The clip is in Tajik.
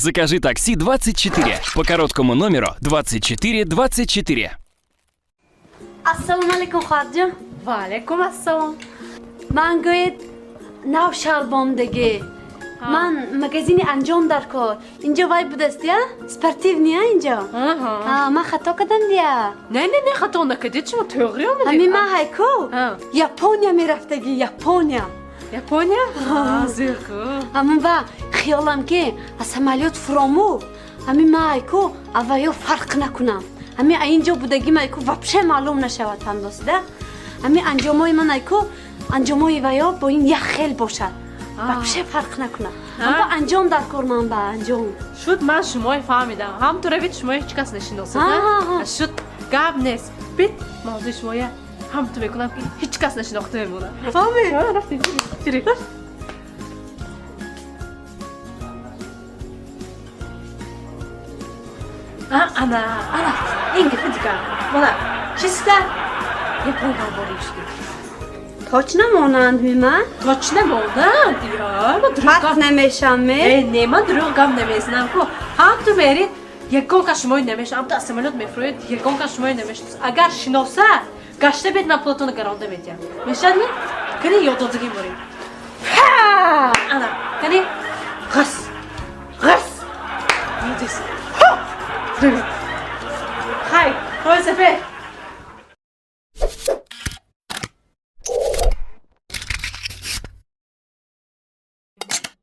Закажи такси 24 по короткому номеру 24 24. Ассалому алайкум, хоҳарҷон. Ва алайкум ассалом. Ман, гӯед, нав шалбомдагӣ. Ман магазини анҷом дар кор. Инҷо вай будаст, я? Спортивный, я инҷо? Ман хато кардам дия? Не, не, не, хато накардед, шумо тӯғри омадед. Ҳамин ман ҳайку Япония мерафтагӣ, Япония. Япония? Зеку. Ҳамин ба хиёлам, ки аз самолёт фурому, ҳамин ман ҳайку авваё фарқ накунам. Ҳамин инҷо будагим айку вообще маълум нашавад, фаҳмдосида? Ҳамин анҷомои ман айку анҷомои ваё бо ин як хел бошад. Вообще фарқ накунад. Аммо анҷом дар кор, ман ба анҷом. Шуд, ман шумои фаҳмидам. Ҳам ту равед, шумои ҳеҷ кас нашиносад. Шуд, гап нест. Бит, мавзӯи шумоя ҳам ту мекунам, ки ҳеҷ кас нашинохта мемонад. Фаҳмед? Рафтем. Ана, ана, ин гапи дигар. Мана, чиста япон ҳамворӣ шудед. Точно монанд меман? Точно монанд? Ё, ман дурӯғ фарқ намешам ме? Э, не, ман дурӯғ гап намезанам ку. Ҳам ту мерид, ягон кас шумои намешиносад. Ҳам ту аз самолёт мефуроед, ягон кас шумои намешиносад. Агар шиноса, гашта бед, ман пулатонро гаронда медиҳам. Мешавад ми? Кани, ёддодагӣ морем. Ана, кани, ғас, ғас. Молодец. Хай, ҳой сафед.